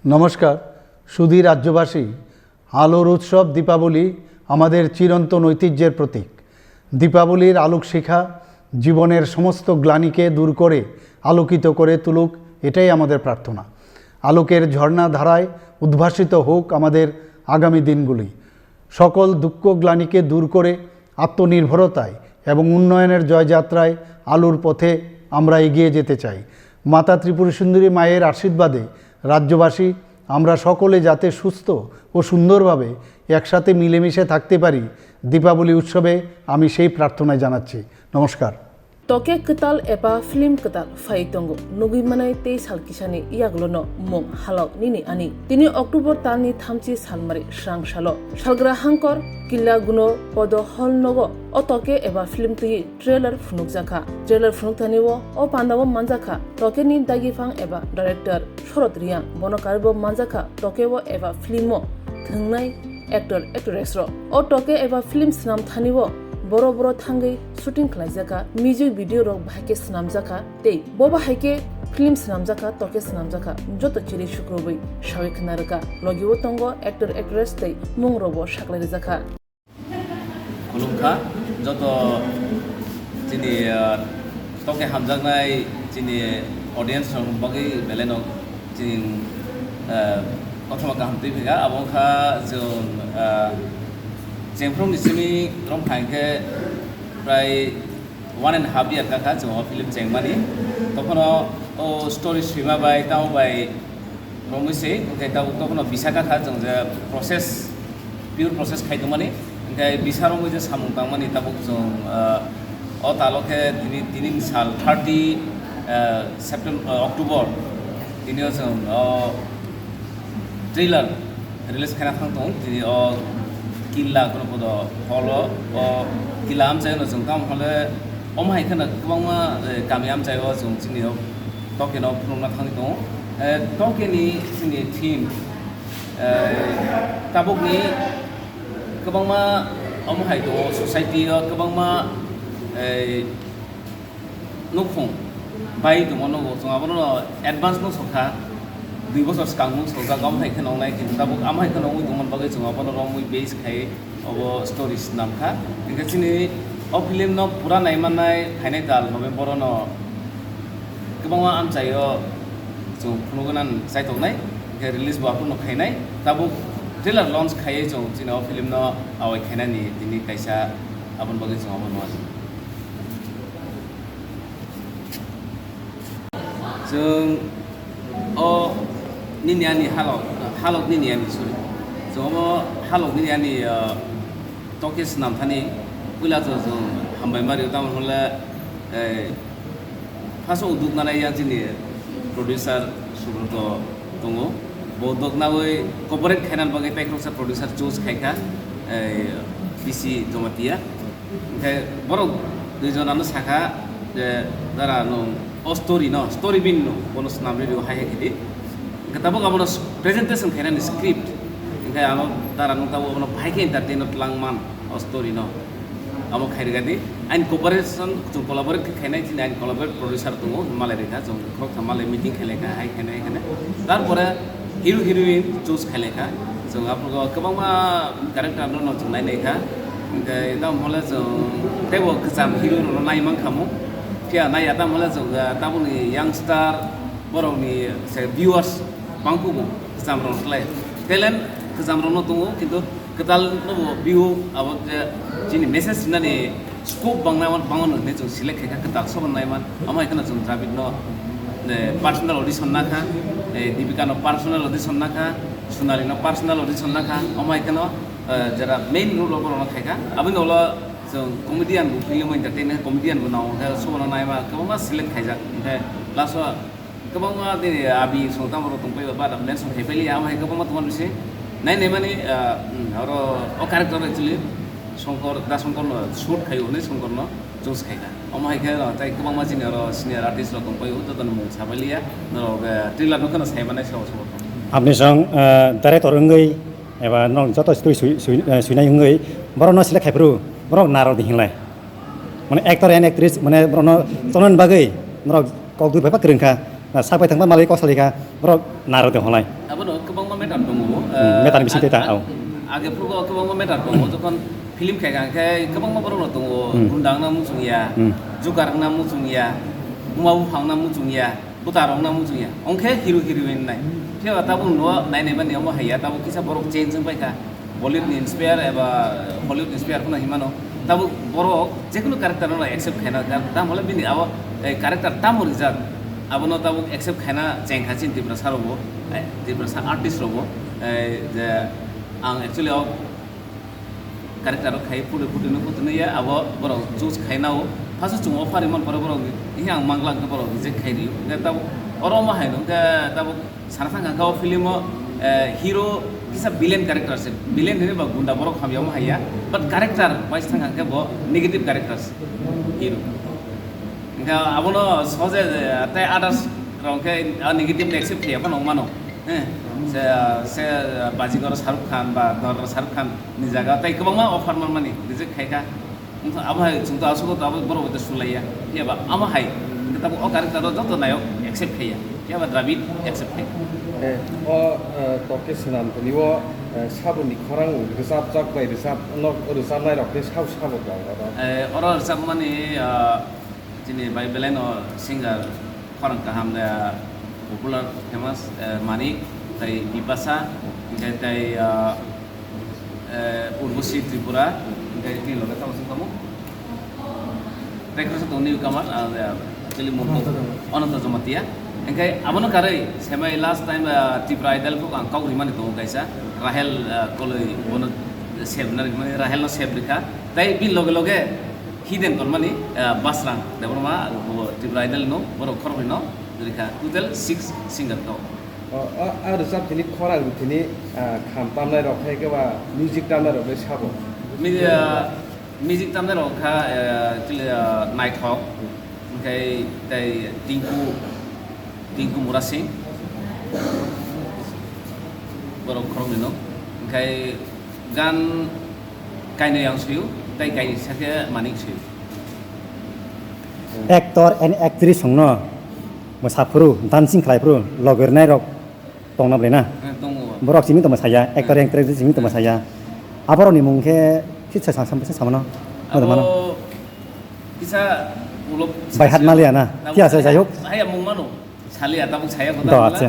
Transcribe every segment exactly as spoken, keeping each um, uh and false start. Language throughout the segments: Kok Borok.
নমস্কার। সুধী রাজ্যবাসী, আলোর উৎসব দীপাবলি আমাদের চিরন্তন ঐতিহ্যের প্রতীক। দীপাবলির আলোক শিখা জীবনের সমস্ত গ্লানিকে দূর করে আলোকিত করে তুলুক, এটাই আমাদের প্রার্থনা। আলোকের ঝর্ণা ধারায় উদ্ভাসিত হোক আমাদের আগামী দিনগুলি। সকল দুঃখ গ্লানিকে দূর করে আত্মনির্ভরতায় এবং উন্নয়নের জয়যাত্রায় আলোর পথে আমরা এগিয়ে যেতে চাই। মাতা ত্রিপুরা সুন্দরী মায়ের আশীর্বাদে রাজ্যবাসী আমরা সকলে যাতে সুস্থ ও সুন্দরভাবে একসাথে মিলেমিশে থাকতে পারি, দীপাবলি উৎসবে আমি সেই প্রার্থনায় জানাচ্ছি। নমস্কার। Toke kwtal eba film kwtal phai tongo, nugwi manai tei sal kisani yaglono mung halok nini ani. Tini October talni thamchi salmari srang salo. Salgra hangkor killa guno podo hall nogo o toke eba film twi trailer phunukjakha. Trailer phunukthani o, o pandao manjakha toke ni dagiphang eba director Shorod Reang, bono karibo manjakha toke o eba film o thwngnai actor actress rok. O toke eba film swnam thani o boro boro thangwi shooting khlaijaka, music video rok bahai khe swnamjakha tei bo bahai khe film swnamjakha, toke swnamjakha, joto chiri sukrubwi sawi khna rwkha. Logi o tongo actor actress tei mung rok bo saklai rwjakha. Khulumkha joto chini, ah, toke hamjaknai chini audience rok bagwi belai no chini, ah, kothoma kaham twi phika. Abo wngkha chwng, ah, chengphru ni simi rom phaikhe prai one and half year kakha chwng o film chengmani. Tokhono o story swima bai tamo bai romwi se, hwnkhe tabuk tokhono bisa kakha chwng je process, pure process khai tongmani. Hwnkhe bisa romwi je samung tangmani tabuk chwng, ah, o talo khe tini, tini sal thirty, ah, September, ah, October tini o chwng o trailer release khaina thang tongo. Tini o killa kono podo hall o, o killa amchaino chwng tamo hole omo hai kheno kwbangma, eh, kami amchaio chwng chini o tokeno phunukna thangwi tongo. Eh, tokeni chini theme, eh, tabukni kwbangma omo hai tongo, society o kwbangma, eh, nukhung bai tongma nogo, chwng abono advance no sokha, dui bochor swkang no sokjak, amo hai kheno wngnai, kintu tabuk amo hai kheno wngwi tongmani bagwi chwng abono romwi base khai obo story swnam kha. Hinkhe chini o film no pura nai mannai phainai tal November o no kwbangma amchaio chwng phunugwi nang chaitoknai, hinkhe release bo aphuru no khainai, tabuk trailer launch khaiwi chwng chini o film no awai khainani tini kaisa aboni bagwi chwng abono. Chwng o nini ani halok, halok nini ani, sorry. Chwng omo halok nini ani, ah, toke swnam thani puila chwng, chwng hambai ma rio, tamoni hwnle, eh, first o duknani yang chini producer Subroto tongo. Bo doknawi cooperate khainani bagwi tei khoroksa producer choose khaikha, eh, P C Jamatia. Hinkhe borok dui jonano sakha je, "Dara, nwng o story no, story beat no, bono swnamri rio, hai hai khedi." Hinkhe tabuk abono s-, presentation khainani script. Hinkhe ano dara nwng tabuk abono bahai khe entertain no twlang man o story no. Amo khairikha di. Aini cooperation, chwng collaborate khe khainai, chini aini collaborate producer tongo, malai rikha, chwng khoroktham malai meeting khailai kha, hai khainai, hai khainai. Tarpore hero heroine choose khailai kha. Chwng aphuru kwbangma character no, no chwng nai nai kha. Hinkhe tamo hole chwng teibo kwcham hero rok no nai man kha mo. Phiya nai ya tamo hole chwng, ah, tabukni youngster borokni se viewers bangkuk bo kwcham rok no slai. Talent kwcham rok no tongo, kintu kwtal no bo view abo je chini message rinani scope bang nai man, bang no hinwi chwng select khaikha kwtal sobo nai man. Amo hai kheno chwng Dravid no, eh, personal audition nakha, eh, Deepika no personal audition nakha, Sonali no personal audition nakha, amo hai kheno, eh, jera main role rok borok no khaikha. Aboni ulo chwng comedian bo film entertainment comedian bo nao khe sobo no nai ma kwbangma select khaijak, hinkhe last o kwbangma tini abi song tamo rok tongpai ba, ba mention khai pai liya, amo hai kwbangma tongma bisi nai nai mani, ah, hmm, oro o character actually Shankar, Da Shankar no shoot khai hwnwi Shankar no choose khai kha. Omo hai khe, ah, tai kwbangma chini oro senior artist rok tongpai o, joto ni mung sabai liya, norok, eh, trailer no kheno sai manai sao sao. Apni song, eh, director wngwi eba norok joto story sui, sui, eh, suinai wngwi borok no select khai phuru borok narok di hinlai. Mane actor and actress mane borok no tongnani bagwi norok kok dui bai kwrwng kha. Na, sak bai thangma malai kok salai kha, borok naro de holai. Abono kwbangma matter tongo. Hmm, matter ni bising tei ta, ag-, au. Age phuru kwbangma matter tongo, jokhon film khai kha khe kwbangma borok rok tongo, Hmm. gunda wngna muchung ya, Hmm. jugar wngna muchung ya, buma buphang wngna muchung ya, bwta rok wngna muchung ya. Ongkhe hero heroine nai. Phiya ba tabuk no nai nai mani omo hai ya, tabuk kisa borok change wng pai kha. Bollywood ni inspire eba Hollywood ni inspire phano hinmano. Tabuk borok jekunu character no accept khaina, tam hole bini abo, eh, character tamo rijak, abono tabuk accept khaina cheng kha chini Tiprasa rokbo, eh, Tiprasa artist rokbo, eh, je ang actually o character rok khai photo photo no photo no ya, abo borok choose khaina o. First o chwng offer imon pore borok, "Ihi ang mangla," hwnkhe borok reject khai rio. Hwnkhe tabuk oro omo hai no, hwnkhe tabuk Sana thang kha o film o, eh, hero kisa villain character se, villain hinwi ba gunda borok hamya omo haiya, but character wise thang kha khe bo negative character se hero. Hingkha abono soje, eh, tei others rok khe, ah, negative accept khaiya phano wngmano. Eh, se, se, ah, Bajigoro Shahrukh Khan ba Dorbar Shahrukh Khan ni jaga tei kwbangma offer manmani reject khaikha. Wngkha abo hai chwng to aswk to abo borok bai to sulaiya. Phiya ba amo hai, hwnkhe tabuk o character o joto nayok accept khaiya. Phiya ba Dravid accept khai. Eh, o, eh, Toke Swnam tini o, eh, saboni khorang rwchapjak bai rwchap, no rwchapnai rok tei sabo sabo tong oro. Eh, oro rwchapmani, ah, chini bai belai no singer khorang kaham, eh, popular, famous, eh, Manik, tei Bipasha, hingkhe tei, ah, eh, Urvashi Tripura, hingkhe tini loge tamo song tamo? Tei khoroksa tongo newcomer, ah, eh, actually mung Ananta Jamatia. Ananta Jamatia. Hingkhe abono karwi semai last time, ah, Tripura Idol phok ang kok rimani tongo kaisa, Rahel, ah, Koloi bono save na rimani, Rahel no save rikha. Tei bini loge loge hidden tonmani, ah, Basrang Debbarma, bo Tripura Idol no, borok khoroknwi no rikha. Total six singer tongo. O, o, a rwchap tini khorang tini, ah, kham tamnai rok hai khe ba music tamnai rok bai sabo. Mi-, ah, music tamnai rok kha, eh, chwla, ah, Naithok, hwnkhe tei Tinku, Tinku Murasing, borok khoroknwi no. Hwnkhe gan kainwi ang suyo, tei kaisa khe Manik suyo. Actor and actress hwnkno mwsaphuru, dancing khlaiphuru, logirnai rok tongna belai na? Eh, tongo. Borok simi tongma saya, actor, actress simi tongma saya. Aborokni mung khe kisa sa-, sa-, sa-, samano? Abo mano? Kisa ulo Bai hat maliya na? Tabuk kisa saya, jai hok. Saya mung mano. Saliya, tabuk saya kota Do, bwla. Acha.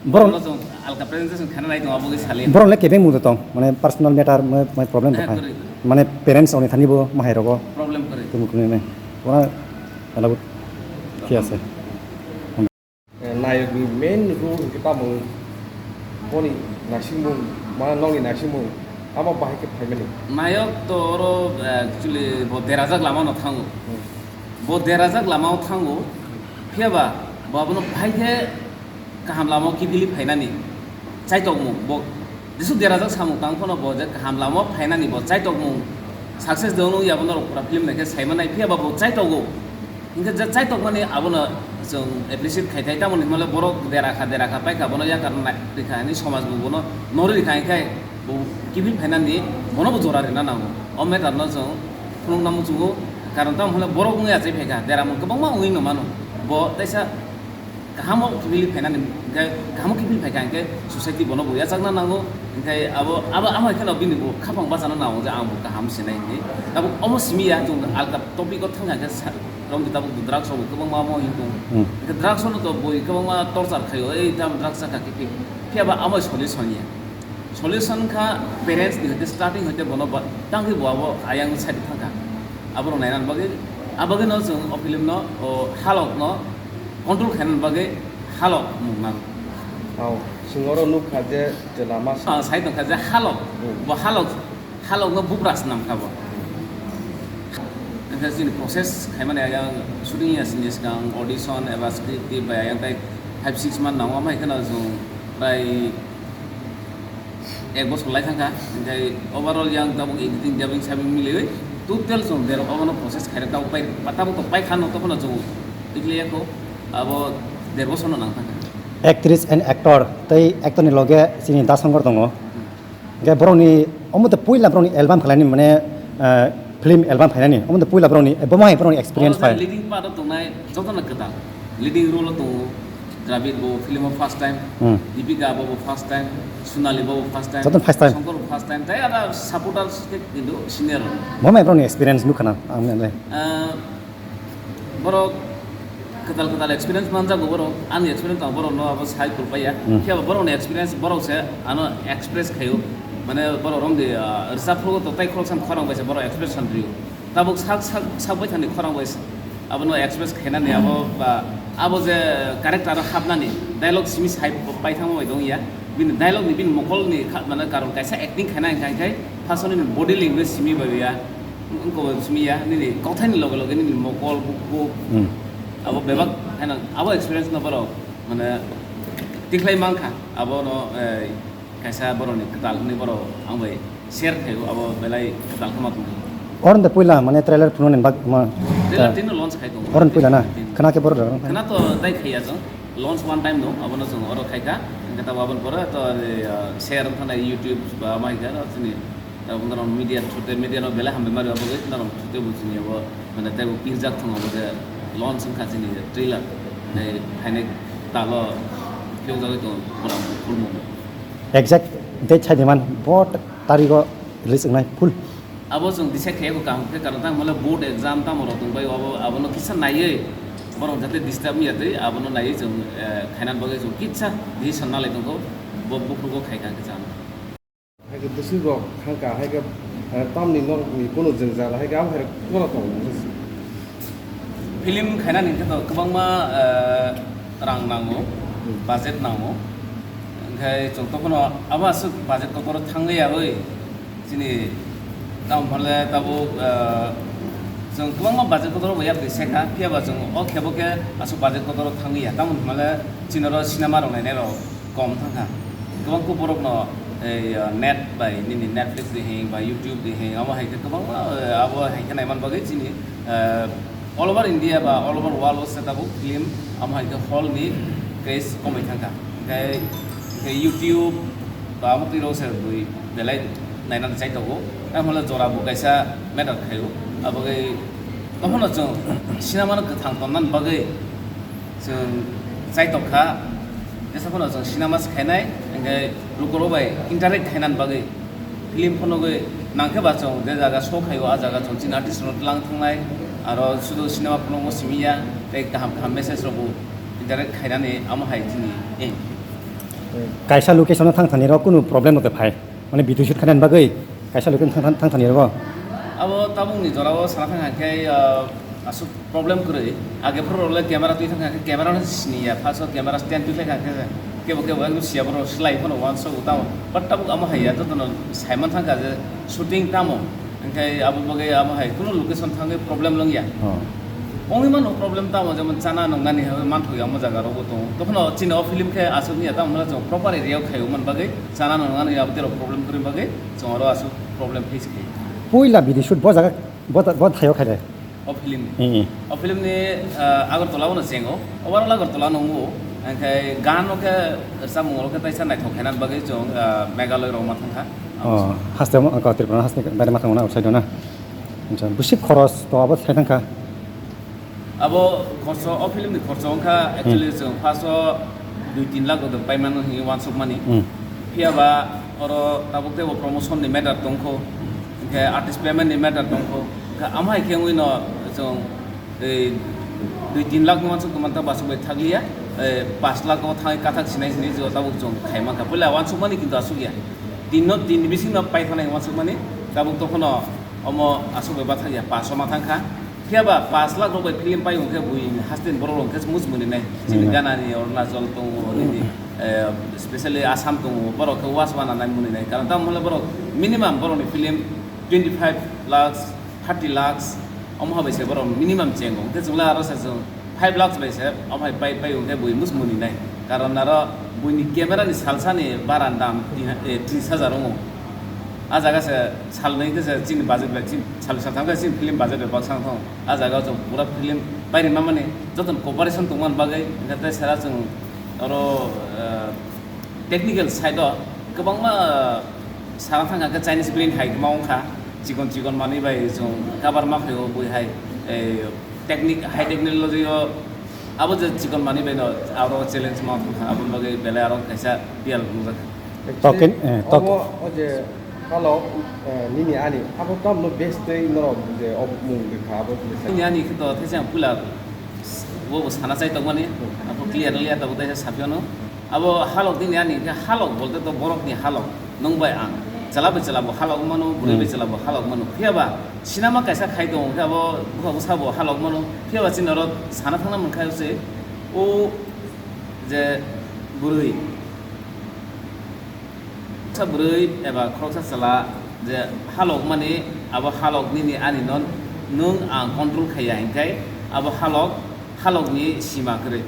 Borok Borok no chwng alka presentation khana nai tongo, abo khe saliya. Borok le kebeng mung tong, mane personal matter, mane, mane problem Eh, tong. Kwrwi, kwrwi. Mane parents oni thani bo mahai rogo. Problem kwrwi. Tumuk ni ne. Ora alabut. Kya se? Eh, nayokni main role hwnkhe tamo? Boni naisingmung, ma nokni naisingmung, tamo bahai khe phaimani? Nayok to oro, eh, actually bo derajak lama no thango. Hmm. Bo derajak lama o thango, phiya ba bo abono bahai khe kaham lama o kiphilwi phainani chaitokmung bo. Jesuk derajak samung tang phano bo je kaham lama o phainani bo chaitokmung success de wngya bono rok pura film naikhe saimanai, phiya ba bo chaitogo. Hinkhe je chaitokmani abono chwng appreciate khai thai, tamoni hwnmale borok dera kha, dera kha, paikha bono yakar nai rikha hinwi somaj bo bono norwi rikha, hinkhe bo kiphil phainani bono bo jora rina nango. O matter no chwng phunukna muchungo, karon tamo hwnle borok wngwi achai phaikha, dera mung kwbangma wngwi no mano. Bo teisa kahamo kiphilwi phainani, hinkhe kahamo kiphilwi phaikha hinkhe society bono bo yachakna nango, hinkhe abo, abo, amo hai kheno bini bo khapang bachana nango je ang bo kaham sinai hinwi. Tabuk omo simi ya, chwng alka topic o thangkha hinkhe sa-, romdi tabuk drugs rok bo kwbangma omo hinwi tongo. Hmm. Hinkhe drugs no to bui kwbangma torture khaio, ei tam drugs chakha khe, phiya ba amo solution ya. Solution kha parents ni hoite starting hoite bono ba, tangwi bo abo ayang side thangkha. Aborok nainani bagwi, abagwi no chwng o film no, o halok no control khainani bagwi halok mung nango. Hao, chwng oro nukha je, je lama sa- Ah, sai tongkha je halok, Hmm. bo halok, halok no bubra swnam kha bo. Wngkha chini process khaimani ayang shooting ya sini swkang audition eba script tip bai ayang tai five six month nango, amai kheno chwng prai ek bosor lai thangkha, hinkhe overall yang tabuk editing dubbing sabing miliwi total chwng derok obono process khairok tabuk pai, tabuk to paikha no, tokhono chwng tikliya kho, abo der bosor no nang thangkha. Actress and actor tei actor ni loge chini Da Shankar tongo. Hinkhe borokni omo to puila borokni album khlaini mane, eh, film album phainani omo to puila borokni, eh, bomo hai borokni experience Oro phai. Leading part o tongnai jotono kwtal, leading role o tongo. Dravid bo film o first time, Hmm. Deepika bo bo first time, Sonali bo bo first time, Joto first time. Shankar bo first time, tai ada supporters ke kintu senior. Bo mai bro ni experience nukha na, ang nai. Ah, borok kwtal kwtal experience manjago borok, ani experience tong borok no abo sai kulpaya. Hmm. Khe borok ni experience borok se ano express khayo, mane borok rom di, ah, risa phuru to tai khorok sam khorang bai se borok expression riyo. Tabuk sak, sak, sak bai thani khorang bai abono express khainani abo ba abo je character o hapnani dialogue simi sai pai thangma bai dong ya. Bini dialogue ni bini mokol ni kha-, mane karon kaisa acting khaina hingka hingkai first o nini body language simi bai ya. Wngko bai simi ya, nini kokthai ni loge loge nini mokol buku Hmm. abo bebak haino abo experience no borok mane tikhlai mankha abono, eh, Kaisa borokni kwtal hwnwi borok ang bai share khaio, abo belai kwtal khe ma tongdi. Oroni de puila mane trailer phunuknani bak ma. Trailer tino launch khai tongo. Oroni puila na? Tino. Khna khe borok rok. Khna to dai khaiya jong. Launch one time no, abono jong oro khaikha. Hingkhe tabo aboni pore to, eh, share wngkha na YouTube ba ma hingkha na chini, eh, norok media through te media no belai hambai mario abo bai norok through te bo chini abo mane tei bo pirjak thung abo je launch wngkha chini trailer. Tei phainai talo phiyok jagwi tongo program khulmo. Exact date sai di man, bo tarigo release wngnai full. Abo chwng decide khe eko kaham khe, karon tamo le board exam tamo rok tong bai, abo, abono kisa naiwi borok jate disturb wngya twi abono naiwi chwng, eh, khaina bagwi chwng kisa decision nalai tongkho, bo buphrugo khai kha kisa. Hai khe bwswk rok thang kha, hai khe, eh, tamni nok ni kunu jwngjal, hai khe abo hai rok bono tongo. Film khainani hwnkhe to kwbangma, eh, rang nango, Hmm. budget nango. Hwnkhe chwng tokhono abo aswk budget kotor thangwi yaui chini tamo hwnle tabuk, eh, chwng kwbangma budget kotor bo yapri sekha, phiya ba chwng o khe bo khe aswk budget kotor thangwi ya. Tamo hwnle chini oro cinema rok nainai rok kom thangkha. Kwbang khe borokno, eh, net bai nini Netflix de hing ba YouTube de hing, abo hai khe kwbangma, eh, abo hai khe naiman bagwi chini, eh, all over India ba all over world o se tabuk film amo hai khe hall ni craze komwi thangkha. Hingkhe, hingkhe YouTube ba amo twi rok se bui belai nainani chai tongo. Tamo le jora bo kaisa matter khaio. Abo khe tamo no chwng cinema no kwthang tonnani bagwi chwng chai tongkha, jesa phano chwng cinema se khainai, hingkhe lukurok bai interact khainani bagwi film phunugwi nangkhe ba chwng je jaga show khaio, a jaga chwng chini artist rok tlang thangnai, aro sudu cinema phunukmo simi ya, tei kaham kaham message rok bo interact khainani amo hai chini aim. Kaisa location o thang thani rok kunu problem no te phai? Mane video shoot khainani bagwi kaisa location thang, thang, thang thani rw? Abo tabukni jorao sana thang khe, ah, aswk problem kwrwi. Age phuru rok le camera twi thang khe camera no sini ya, first o camera stand twi thang khe kebo kebo ekdom siya borok slai phano wansuk tamo. But tabuk amo hai ya, jotono saiman thang kha je shooting tamo. Hingkhe abo bagwi amo hai kunu location thangwi problem wng ya. Oh. Wngwi mano problem tamo, jemon chana nungnani hai manthogo amo jaga rogo tongo. Tokhono chini o film khe aswk wngya tamo hwnle chwng proper area o khaio man bagwi chana nungnani abo tei rok problem kwrwi bagwi chwng oro aswk problem face khaio. Puila video shoot bo jaga, bo, bo thaio khaide? O film ni? Hmm. O film ni, ah, Agartala o no chengo. Overall Agartala no wngo. Hingkhe gan o khe samung rok khe taisa naithok khaina bagwi chwng, ah, Meghalaya rok ma thangkha. Oh, haste mo, ko Tripura haste bai ma thangna outside na. Acha, bisi khoros to abo sai thangkha. Abo khorso, o film ni khorso wngkha, actually, Hmm. chwng first o dui tin lakh rok paimano hinwi wansukmani. Hmm. Phiya ba oro tabuk teibo promotion ni matter tongkho, hwnkhe artist payment ni matter tongkho. Hwnkhe amo hai khe wngwi no chwng, eh, dui tin lakh ni wansuk tongmani ta basuk bai thakliya, eh, pash lakh o thangwi kathak sinai hinwi jo tabuk chwng khai mankha. Puila wansukmani kintu asukya. Tin no, tin ni bising no paithanai wansukmani tabuk tokhono omo asuk bai bathakya, pash o ma thangkha. Phiya ba pash lakh rok bai film pai hwnkhe bui haste ni borok rok hwnkhe muchung mwnwi nai. Chini Hmm. Ghana ni, Arunachal tongo, nini, eh, specially Assam tongo, borok khe was wana nai mwnwi nai. Karon tamo hwnle borok minimum borok ni film twenty five lakhs, thirty lakhs, omo hai bai se borok minimum chengo. Hwnkhe chwng le aro se chwng five lakhs bai se, omo hai pai, pai hwnkhe bui muchung mwnwi nai. Karon aro buini camera ni salsa ni bara ni dam twi ha-, eh, tris hajar wngo. A jaga se sal nwi khe se chini budget bai, chini sal saltham khe chini film budget bai baksa wng thang. A jaga o chwng pura film pai rwma mani jotono cooperation tongmani bagwi, hwnkhe tei sara chwng oro, eh, technical side o kwbangma, eh, sana thang kha khe Chinese brand hai ma wng kha, chikon chikon manwi bai chwng cover ma khaio bui hai, eh, technic-, high technology o Abo je chikon manwi bai no aro challenge ma thang kha, aboni bagwi belai aro kaisa biyal wngjak. Token, eh, tok- Obo o je halok, eh, nini ani, abo tamno base tei norok je o mung rwkha abo je sa- Nini ani khe to thaisa ang puila bo bo sana chai tongmani, abo clear clear tabuk thaisa saphiano. Abo halok nini ani khe halok bolte to borokni halok. Nwng bai ang, chwla bai chwla bo halok mano, bwrwi bai Hmm. chwla bo halok mano. Phiya ba sinama kaisa khai tongo, khe abo bupha bwsa bo halok mano. Phiya ba chini oro sana thangna mankha se, o je bwrwi, sa bwrwi eba khoroksa chwla je halok mani, abo halok nini ani no nwng ang control khaiya hinkhai abo halok, halokni sima kwrwi.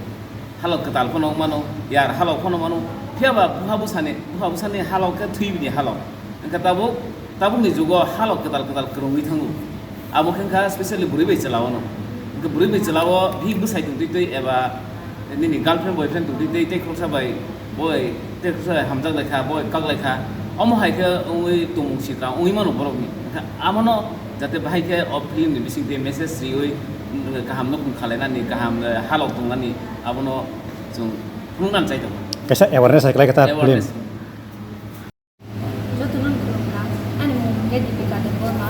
Halok kwtal phano wng mano, yar halok phano wng mano. Phiya ba bupha bwsani, bupha bwsani halok khe thwi bini halok. Wngkha tabuk, tabukni jugo halok kwtal kwtal kwrwngwi thango. Abo khe wngkha specially bwrwi bai chwla-o no. Wngkha bwrwi bai chwla-o bihik bwsai tong twi twi eba nini girlfriend boyfriend tong twi twi tei khoroksa bai boi tei khoroksa bai hamjak lai kha, boi kak lai kha. Omo hai khe wngwi tongmung sitra wngwi mano borokni. Wngkha abono jate bahai khe o film ni bising twi message riwi, mm, kaham nukhung khalainani, kaham, eh, halok tongnani, abono chwng phunuknani chai tongo. Kaisa awareness hai kwlai kha ta film. Awareness. Jotono khulumkha. Ani mung hwnkhe Deepika Debbarma.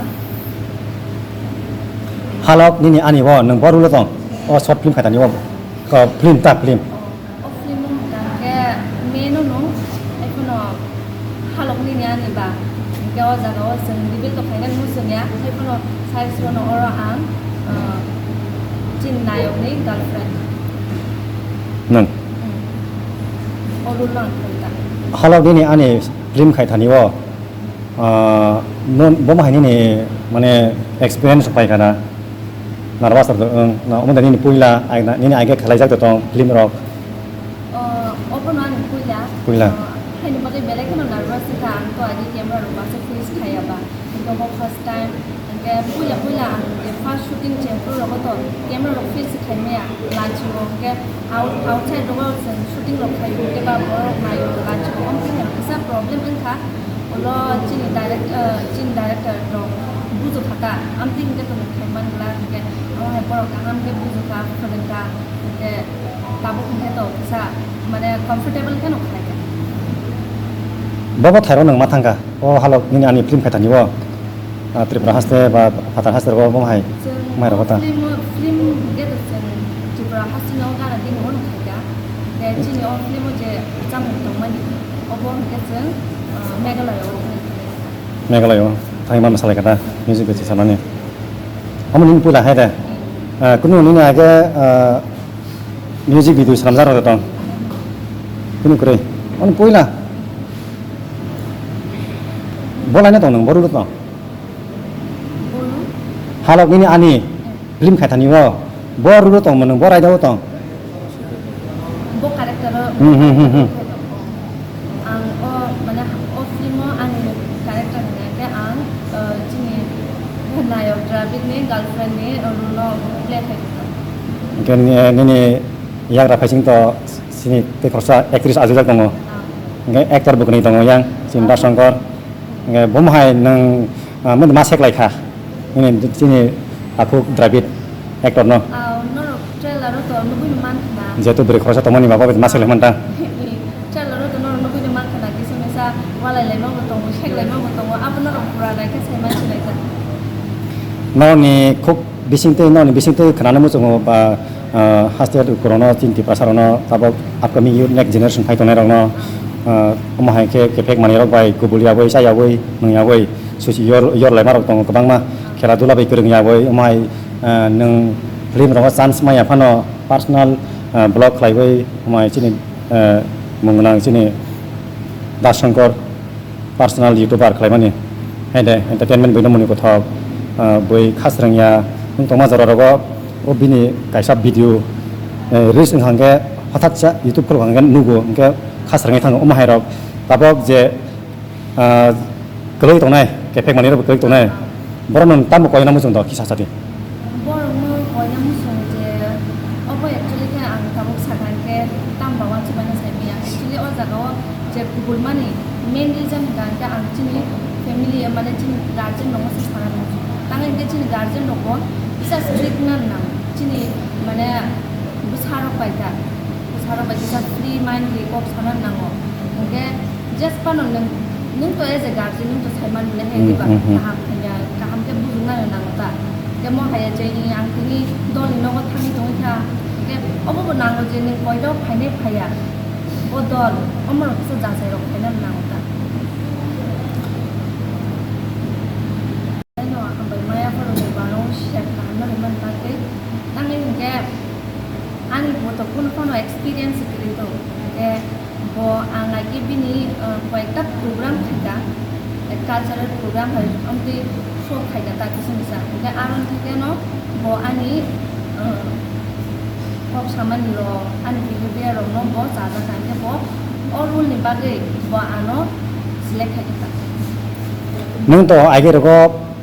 Halok nini ani bo nwng bo role o tong? O short film khaitani o, o film ta film. O film o hwnkha hwnkhe main o no, haiphano halok nini ani ba. Hwnkhe o jaga o chwng reveal to khaina muchungya, haiphano sai srono oro ang, ah, chini nayok ni girlfriend. Nwng? Hmm. O role no ang khaikha. Halok nini ani film khaithani o, ah, non, bomo hai nini mane experience paikha na? Nervous rok wng, na omo da nini puila, ai na, nini aige khwlaijak de tong film rok? O, obono ani puila. Puila. O, haini bagwi belai kheno nervous wngkha, ang to agi camera rok baksa face khaiya ba. Hwnkhe omo first time, hwnkhe puila puila ang je first shooting chengphuru rogo to camera rok face khaimaya, lachio, hwnkhe out-, outside rogo chwng shooting rok khaio, hwnkhe ba borok naio, lachio, omo khe kisa problem wngkha. Ulo chini direct-, eh, chini director rok bujukha ta, amtwi hwnkhe tongmung khaimani glak hwnkhe, omo hai borok kaham khe bujukha, phwrwngkha, hwnkhe tabuk hwnkhe to kisa mane comfortable kheno khlaikha. Bobo thairo nwng ma thangkha, o halok nini ani film khaithani o, ah, Tripura haste ba phatar haste rogo bo hai Chwng mai rogo ta. Film, film hwnkhe to chwng Tripura haste no gana dini ono khaikha, hwnkhe chini o film o je chamung tongmani, obo hwnkhe chwng, ah, Meghalaya o khaikha. Meghalaya o thangwi ma mwsalai kha ta, music video sanani. Omo nini puila hai de. Ah, kunu nini age, ah, music video swnamjak rok tong. Kunu kwrwi. Omo puila. Bo laina tong nwng, bo role o tong. Halok nini ani. Film khaithani o, bo role o tongmo nwng, bo raida o tong? Bo character o. Hmm, hmm, hmm, hmm. Ang o, mane, o film o ani character hwnkhe ang, eh, chini nayok Dravid ni girlfriend ni role no play khai tong. Hwnkhe ni-, nini yagra phaising to chini tei khoroksa actress ajujak tongo. Ah. Hwnkhe actor bo kwnwi tongo yang, chini Dash Shankar. Hwnkhe bomo hai nwng, ah, mani ma seklai kha? Nini chini takhuk Dravid actor no. Ah, norok trailer o to nugui no mankha na. Jehetu bwrwi khoroksa tongmani bagwi ma seklai manta. Trailer o to norok nugui no mankha na, kisa misa walai lai ma bo tongo, seklai ma bo tongo, abo norok pura naikhe sai mansi lai kha. Norokni khuk bisingtwi, norokni bisingtwi khwnana muchungo ba, ah, haste rok no chini Tiprasa rok no tabok upcoming youth next generation phai tongnai rok no, ah, omo hai khe kephek manwi rok bai kubul yaui cha yaui nung yaui susi yor, yor lai ma rok tongo kwbangma, khela dula bai kwrwng yaui omo hai, ah, nwng film rogo chance maya phano personal, ah, vlog khlaiwi omo hai chini, ah, mung gwnang chini Das Shankar. Personal YouTuber khlaimani, hai de entertainment buino muni kothok, ah, bui khasrwngya wng tongma jora rogo o bini kaisa video, eh, reels wngkha hwnkhe hothat sa YouTube khulok hwnkhe nugo hwnkhe khasrwngwi thango omo hai rok tabok je, ah, kwlwi tongnai kephek manwi rok kwlwi tongnai. Borok nwng tamo koina muchung do kisa sadi. Borok no koina muchung je obo actually khe ang tabuk sakha khe tamo ba uansukmani sai manya. Actually o jaga o je kubul mani main reason hwnkha khe ang chini family mane chini guardian rok no se sana muchung. Tang hwnkhe chini guardian rok bo kisa strict na nang chini mane Sarok bai kha, sarok bai kisa free mind ri kok sana nango. Hwnkhe just phano nwng, nwng to as a guardian nwng to sai man mane hai Hmm, diba hmm, hmm. Kaham hwnya, kaham khe bujukna nango ta. Tei mo hai je ni ang tini dol ni nogo thangwi tongwi kha. Hwnkhe obo bo nango je nwng koito phainai phaiya. O dol, omo rok kisa jachai rok phaina nango ta. Ano ang bai maya phano ni bano share kaham na rimani bagwi. Tamni hwnkhe ani bo to kunu phano experience kwrwi tong. Hwnkhe bo ang agi bini, uh, koyekta program khaika, eh, cultural program hai amtwi show khaika ta kisa misa. Hwnkhe aro hwnkhe no bo ani, uh, kok samani rok, ani behavior rok no bo chajakha. Hwnkhe bo o role ni bagwi bo ano select khaika ta. Nwng to agi rogo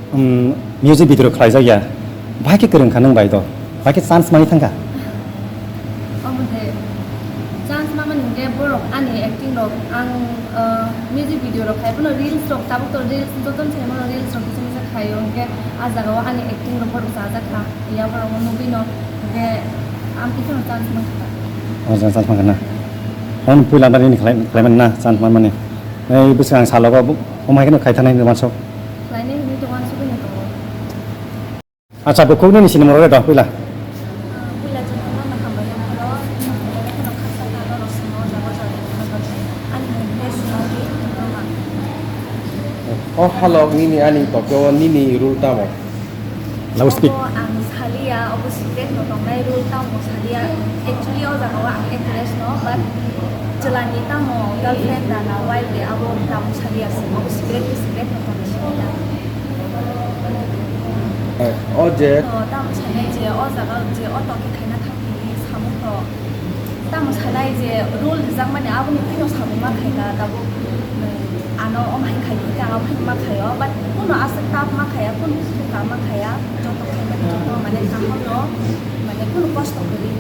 Um, music video khlaijak ya. Bahai khe kwrwng kha nwng bai do. Bahai khe chance manwi thang kha. Omo de chance ma mani hwnkhe borok ani acting rok ang, uh, music video rok khai phano reels rok tabuk to reels jotono sai mano reels rok kisa kisa khaio hwnkhe ah jagao ani acting rok borok chajak kha. Ya borok no nugwi no hwnkhe ang kisa chance man kha. Oh, chance man kha na. Hwn puila na rini khlai, khlai man na chance man mani. Ei bwswk ang salogo bo, omo hai kheno khai thangnaini wansok. Khlainai hinwi to wansugwino tongo. Acha, bukhuk nini sinimung rok de do, puila. Ah, puila chwng no hambai ya pharo, no khaksa kha norok swngo, jaga jaga ni bagwi. Ani mung khe Sonali Ruma. O halok nini ani tokeo nini role tamo? Loudspeak. Obo ang saliya, obo secret no tongnai role tamo saliya. Actually, o jaga o ang actress no, but chwla ni tamo girlfriend da na wife de abo tamo saliya se, obo secret ni secret no tongwi saliya. O je. O tamo sanai je, o jaga je, o tokhe khaina thang tini samung rok. Tamo sanai je role rijak mani aboni bini samung ma khaika tabuk, ano omo hai khai khe ang omo hai ma khaio, but kuno aswk tough ma khaiya, kuno kha ma khaiya, joto khai mani joto mane kaham no, mane kuno kosto kwrwi.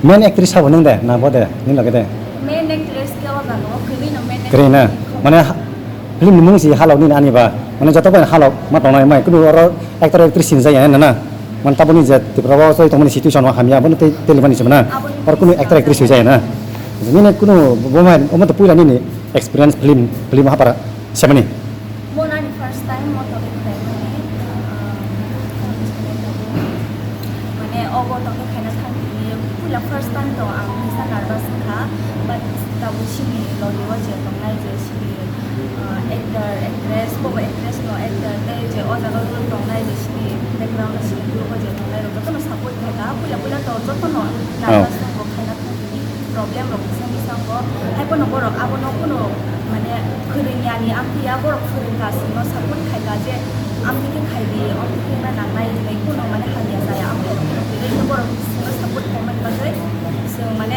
Main actress sabo nwng de, na bo de, nini loge de? Main actress khe o jaga o kwrwi no main actress. Kwrwi na? Mane ha-, film ni mung si halok nini ani ba, mane joto bai halok ma tongnai mai, kuno oro actor actress sinijak ya na na? Man taboni je Tripura o choli tongmani situation o hamya, abono tei telimani se mano. Aboni oro kunu actor actress hoi jaya na. Nini kunu bo mai, omo to puila nini experience film, film hapara semani. Mo nani first time mo to khlaimani, ah, mane obo to khaina thangni puila first time to ang kisa nervous kha, but tabuk sini logi o je tongnai je Ah, actor, actress, bo actress no actor, tei je o jaga role tongnai je sini background o sini group o je tongnai rok jotono support khaika, puila puila to jotono nervous tongo khaina thangtini problem rok kisa misa tongo, hai phano borok abono kuno mane phwrwngya ni amtwi ya borok phwrwngkha chwngno support khaika je amtwi khe khaidi, amtwi khe wngna nangnai hinwi kuno mane hamya chaya, amtwi khe borok chwngno support khaimani bagwi. Chwng mane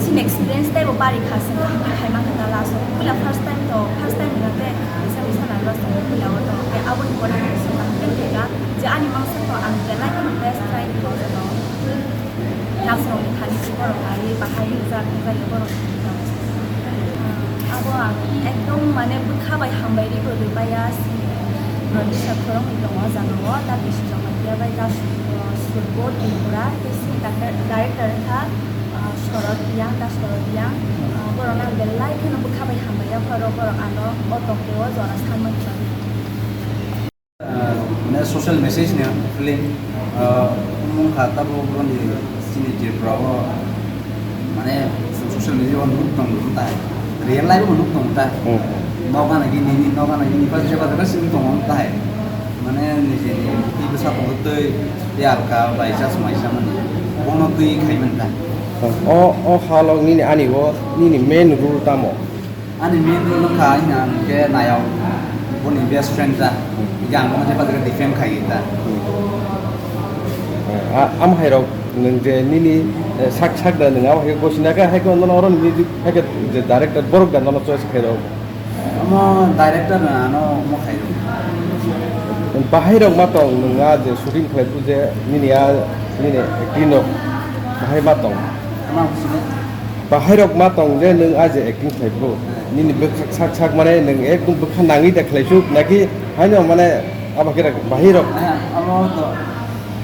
chini experience teibo bari kha, chwng kaham khe khai mankha ta last o. Puila first time to, first time wngkha khe kisa misa nang last o puila o to. Khe aboni pore khe chwng kaham khe khaikha je ani mangsa to ang belai kheno best try khaijano. Last rokni thani si borok ari bahai rijak rijak borok. Abo ang ekdom mane bwkha bai hambai ri bo rwbaiya si producer khoroknwi tongo o jaga o, ta bising joma tiya bai ta Surbo Tripura tei si director wngkha. Ah, Sorot Yang, ta Sorot Yang, ah, borok nang belai kheno bwkha bai hambai ya pharo borok ano o tokto o jora sanmani bagwi. Ah, mane social message ni film, ah, wngkha tabuk boni chini Tripura o mane social media o nuk tong tai, real life o nuk tong tai. Hmm. Noga nagi nini, noga nagi nini, pas jeba jeba sing tong tai. Mane nijeni twi bwsa tongo twi, tei alka bai chasma isa mani. Bono twi khai mani ta. O, o halok nini ani o, nini main role tamo? Ani main role wngkha ani ang khe nayok, boni best friend ta. Yang bono jepa jega defend khai ta. A, am hai rok nwng je nini, eh, sak sak da nwng abo hai khe gosina khe hai khe nono oro nini hai khe je director borok da nono choice khai rok. Omo director no ano omo khairok. Bahai rok ma tong nwng a je shooting khlai phuru je nini a nini acting rok bahai ma tong. Ama sini. Bahai rok ma tong je nwng a je acting khlai phuru nini bwkhak sak sak mane nwng ekdom bwkha nangwi da khlai su naki haino mane abo khe bahai rok. Omo to.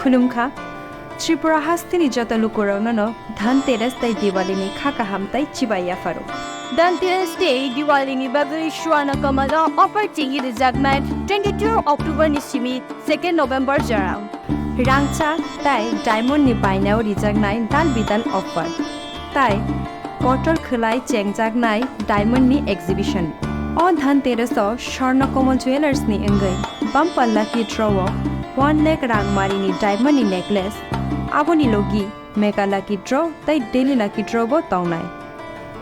Khulumkha. Tripura hasteni joto lukurokno no Dhanteras tei Diwali ni kha kaham tei chibai yapharo. Dhanteras tei Diwali ni bagwi Swarna Kamal o offer chengwi rijaknai twenty-two October ni simi second November jora. Rangchak tei diamond ni bainao rijaknai dal bidal offer. Tai kotor khwlai chengjaknai diamond ni exhibition. O Dhanteras o Swarna Kamal Jewellers ni wngwi bumper lucky draw o one lakh rangmari ni diamond ni necklace, aboni logi mega lucky draw tei daily lucky draw bo tongnai.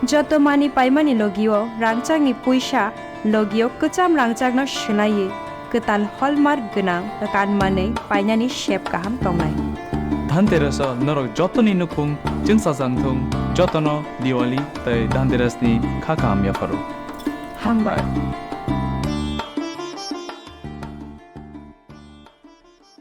Joto mani paimani logio rangchakni puisa, logio kwcham rangchakno swlaiwi kwtal hallmark gwnang kanmanwi painani sep kaham tongnai. Dhanteras o norok jotoni nukhung chwngsajak thung, jotono Diwali tei Dhanteras ni kha kaham yapharo. Hambai.